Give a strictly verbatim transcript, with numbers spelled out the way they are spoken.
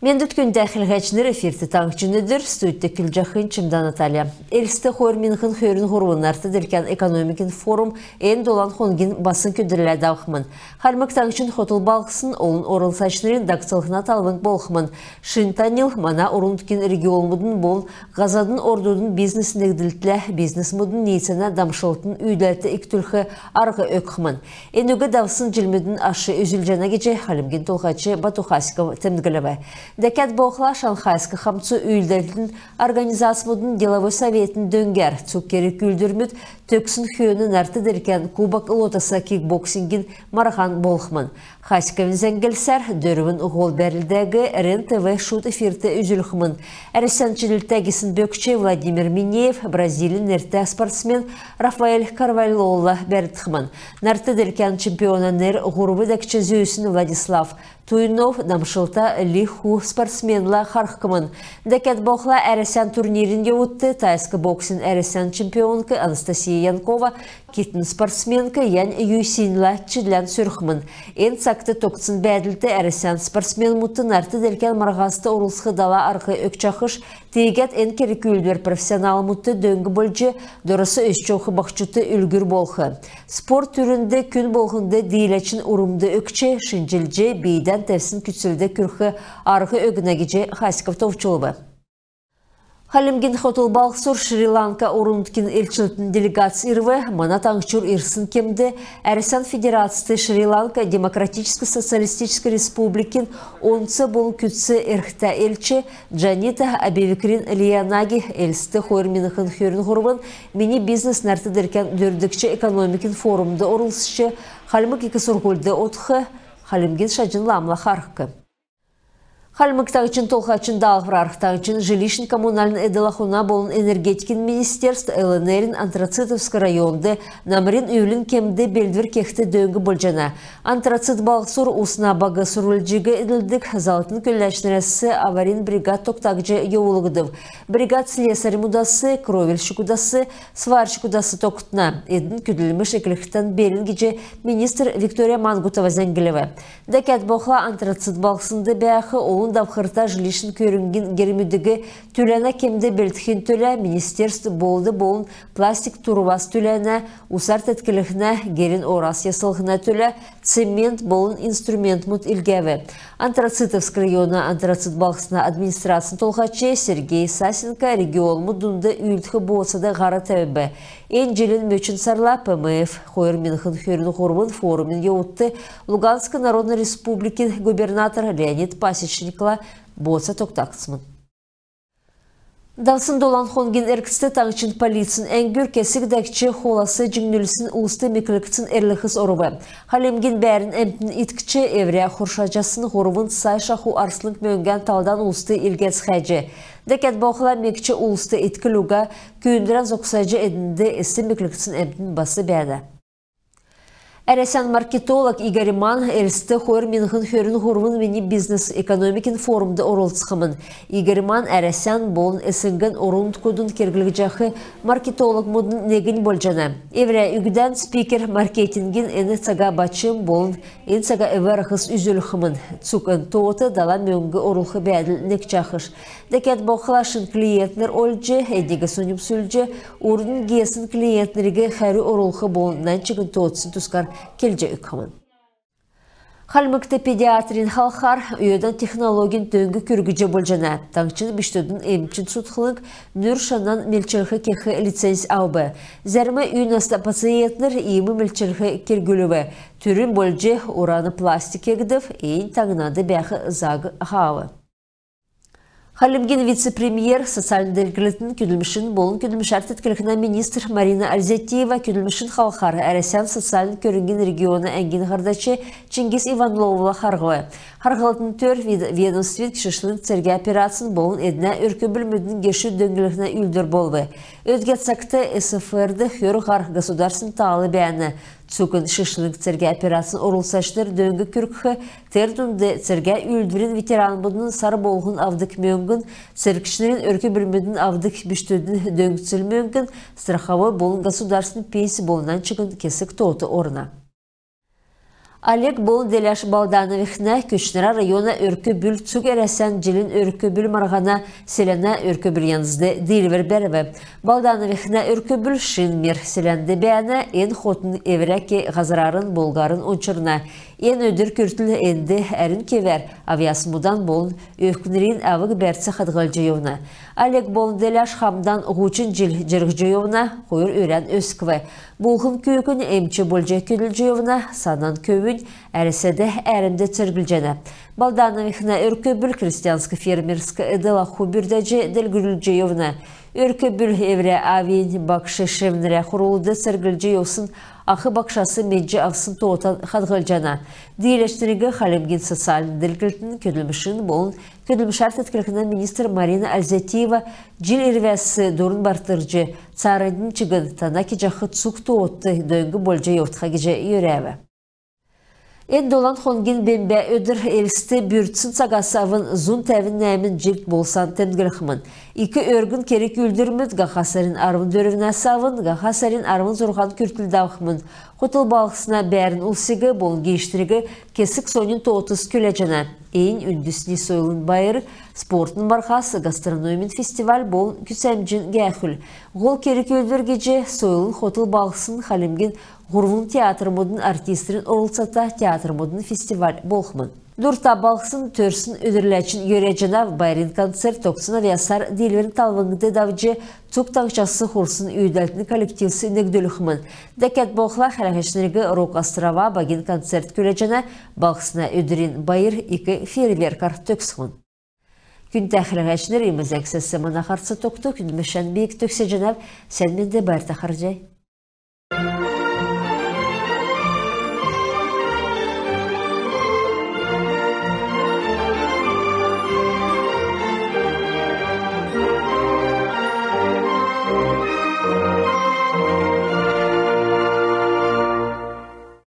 Мендвт, күндтә хәләһәчнр! Эфирт «Таңһчин өдр», студьд көдлҗәхнь Чимдә Наталья. Элст хойр миңһн хөрн һурвн нарт-делкән экономикин форум эн долан хонгин басң өдрлә давхмн. Хальмг Таңһчин хотл балһсн олн орлцачнрин дагцлһна талвң болхмн. Шин таньл мана орн-нутгин регионмудын болн һазадын ордудын бизнес-негдлтлә бизнесмүдин ниицәнә дамшлтын үүдәлт икдүлх арһ өгхмн. Энүг давсн җилмүдин аш үзүлҗәнә гиҗ Хальмгин Толһач Бату Хасиков темдглв. Дәкәд болхла Шанхайск хамцу үүлдәлтин организацмудын деловой советин дөңгәр цуг керг-үүлдврмүд төгссн хөөн нарт-делкән Кубок Лотоса кикбоксингин марһан болхмн. Хасиковин зәңглсәр, дөрвн һол бәрлдәг РЕН-ТВ шуд эфирт үзүлхмн. Әрәсән чидлтә гисн бөкч Владимир Минеев Бразилин нертә спортсмен Рафаэль Карвальола бәрлдхмн. Нарт-делкән чемпиона нер һурв дәкҗ зүүсн Владислав Туйнов дамшлта Ли Ху спортсменла харһхмн. Дәкәд болхла Әрәсән турнирин йовудт тайск боксин Әрәсән чемпионк Анастасия Янкова китд спортсменк Янь Юйсиньла чидлән сөрхмн. Эн цагт тогтсн бәәдлд Әрәсән спортсменмүдт нарт-делкән марһаст орлцх дала арһ өгчәхш, тиигәд эн керг-үүлдвр профессионалмудт дөң болҗ, дорас өсч йовх баһчудт үлгүр болх. Спорт түрүнд күн болһнд дииләчин урмд өгч, шинҗлҗ, бийдән тәвсн күцлд күрх арһ өгнә гиҗ Хасиков товчлв. Хальмгин хотл балһсур Шри-Ланка орн-нутгин элчлтин делегац ирв. Мана таңһчур ирсн кемд Әрәсән Федерацд Шри-Ланка Демократическ Социалистическ Республикин онц болн күцц эрктә элч Джанита Абивикрин Лиянаги Элст хойр миңһн хөрн һурвн «Мини бизнес» нарт-делкән дөрвдгч экономикин форумд орлцҗ, Хальмг ик сурһульд одх, Хальмгин Шаҗн ламла харһх. Хальмг Таңһчин Толһачин даалһврар таңһчин жилищн-коммунальн эдл-ахуна болн энергетикин министерств ЛНР-ин Антрацитовск районд намрин-үвлин кемд белдвр кехд дөң болҗана. Антрацит балһсур усна баг сурвлҗиг эдлдг заллтын көдләчнрәс аварин бригад тогтаҗ йовулгдв. Бригад слесарьмудас, кровельщикудас, сварщикудас тогтна. Эдн көдлмш эклхдән белн гиҗ министр Виктория Мангутова зәңглв. Дәкәд болхла Антрацит балһснд бәәх олн давхрта жилищн көрңгин гермүдиг түләнә кемд белдхин төлә министерств болд болн пластик турвас түләнә, усар тетклһнә, герин орас яслһна төлә цемент болн инструментмуд илгәв. Антрацитовск района Антрацит балһсна администрацин толһач Сергей Сасенко регионмуд дунд үүлдх бооцад һар тәвв. Эн җилин мөчн сарла ПМЭФ хойр миңһн хөрн һурвн форумин йовудт Луганск Народн Республикин губернатор Леонид Пасечникла бооца тогтагдсмн. Давсн долан хонгин эргцд таңһчин полицин әңгүр кесг дәкҗ холас җиңнүлсн улст меклгдсн эрлһс орв. Хальмгин бәәрн әмтн иткҗ, эврә хоршаҗасн һурвн сай шаху арслң мөңгән талдан улст илгәцхәҗ. Дәкәд болхла мекч улст иткл уга, күүндврән зогсаҗ, эднд эс меклгдсн әмтн бас бәәнә. Әрәсән маркетолог Игорь Манн Элстд хойр миңһн хөрн һурвн «Мини бизнес» экономикин форумд орлцхмн. Игорь Манн Әрәсән болн СНГ-н орн-нутгудын керглгдҗәх маркетологмудын негнь болҗана. Эврә үгдән спикер маркетингин эн цага бачм болн эн цага эв-арһс үзүлхмн. Цуг эн тоот дала мөңг орулх бәәдл некҗәхш. Дәкәд болхла шин клиентнр олҗ, эдниг соньмсулҗ, урднь геесн клиентнриг хәрү орулх болн нань чигн тоотын тускар келҗ өгхмн. Хальмгт педиатрин халхар өөдән технологин дөң күргҗ болҗана. Таңһчин бичкдүдин эмчин судхлң нүр шанан мелчлһ кех лицензь авв. Зәрм үй наста пациентнр иим мелчлһ керглв. Түрүн болҗ уранопластик кегдв, эн таңнад бәәх заг хаав. Хальмгин вице-премьер, социальн делгрлтин, көдлмшин болн көдлмшәр тетклһнә министр Марина Ользятиева көдлмшин халхар Әрәсән социальн көрңгин региона әңгин һардач Чингис Ивановла харһв. Харһлтын төр вед-, ведомствин шишлң цергә операцин болн эднә өрк-бүлмүдин гешүд дөңнлһнә үүлдвр болв. Өдгә цагт СФР-д хөр һар государственн таал бәәнә. Цуг эн шишлң цергә операцин орлцачнр дөң күргх, тер дунд цергә үүлдврин ветеранмудын сар болһн авдг мөңгн, цергчнрин өрк-бүлмүдин авдг бичкдүдин дөңцл мөңгн, страховой болн государственн пенсь болн нань чигн кесг тоот орна. Олег болн Деляш Балдановихнә Көтчнрә района өрк-бүл цуг Әрәсән «Җилин өрк-бүл» марһана селәнә өрк-бүл янзд диилвр бәрв. Балдановихнә өрк-бүл Шин Мер селәнд бәәнә. Эн хотн эврә ке һазрарн, болгарн ончрна. Эн өдр күртл энд әрүн кевәр авъясмудан болн өвкнрин авг-бәрц хадһлҗ йовна. Олег болн Деляш хамдан һучн җил җирһҗ йовна. Хойр үрән өскв. Болһн күүкн эмч болҗ көдлҗ йовна. Санан көвүнь Әрәсәд әәрмд церглҗәнә. Балдановихнә өрк-бүл крестьянск-фермерск эдл-аху бүрдәҗ делгрүлҗ йовна. Өрк-бүл эврә авин багш-шевнрә хурлд церглҗ йовсн ах багшас медҗ авсн тоотан хадһлҗана. Дииләчнриг Хальмгин социальн делгрлтин, көдлмшин болн көдлмшәр теткллһнә министр Марина Ользятиева җил ирвәс дурн бартгдҗ, цааранднь чигн тана кеҗәх цуг тоотд дөң болҗ йовтха гиҗ йөрәв. Эн долан хонгин бембә өдр Элст бүрдсн цагас авн зун тәвн нәәмн җилд болсан темдглхмн. Ик өргн керг-үүлдврмүд һаха сарин арвн дөрвнәс авн һаха сарин арвн зурһан күртл давхмн. Хотл балһсна бәәрн улсиг болн гиичнриг кесг соньн тоотс күләҗәнә. Эн үндсни сойлын байр, спортын марһас, гастрономин фестиваль болн күцәмҗин һәәхүл. Һол керг-үүлдвр гиҗ сойлын хотл балһсн Хальмгин һурвн театрмудын артистнрин орлцата театрмудын фестиваль болхмн. Дурта балһсн төрсн өдрләчнь йөрәҗәнәв. Байрин концерт тогтсн авъясар Диилврин талвңд давҗ, цуг таңһчас хурсн үүдәлтин коллективс негдүлхмн. Дәкәд болхла хәләһәчнриг «Рок-острова» багин концерт күләҗәнә. Балһсна өдрин байр ик фейерверкәр төгсхмн. Күндтә хәләһәчнр, иим зәңгсәс мана һарц тогтв. Көдлмшән би төгсәҗәнәв. Сән менд, байрта харһий.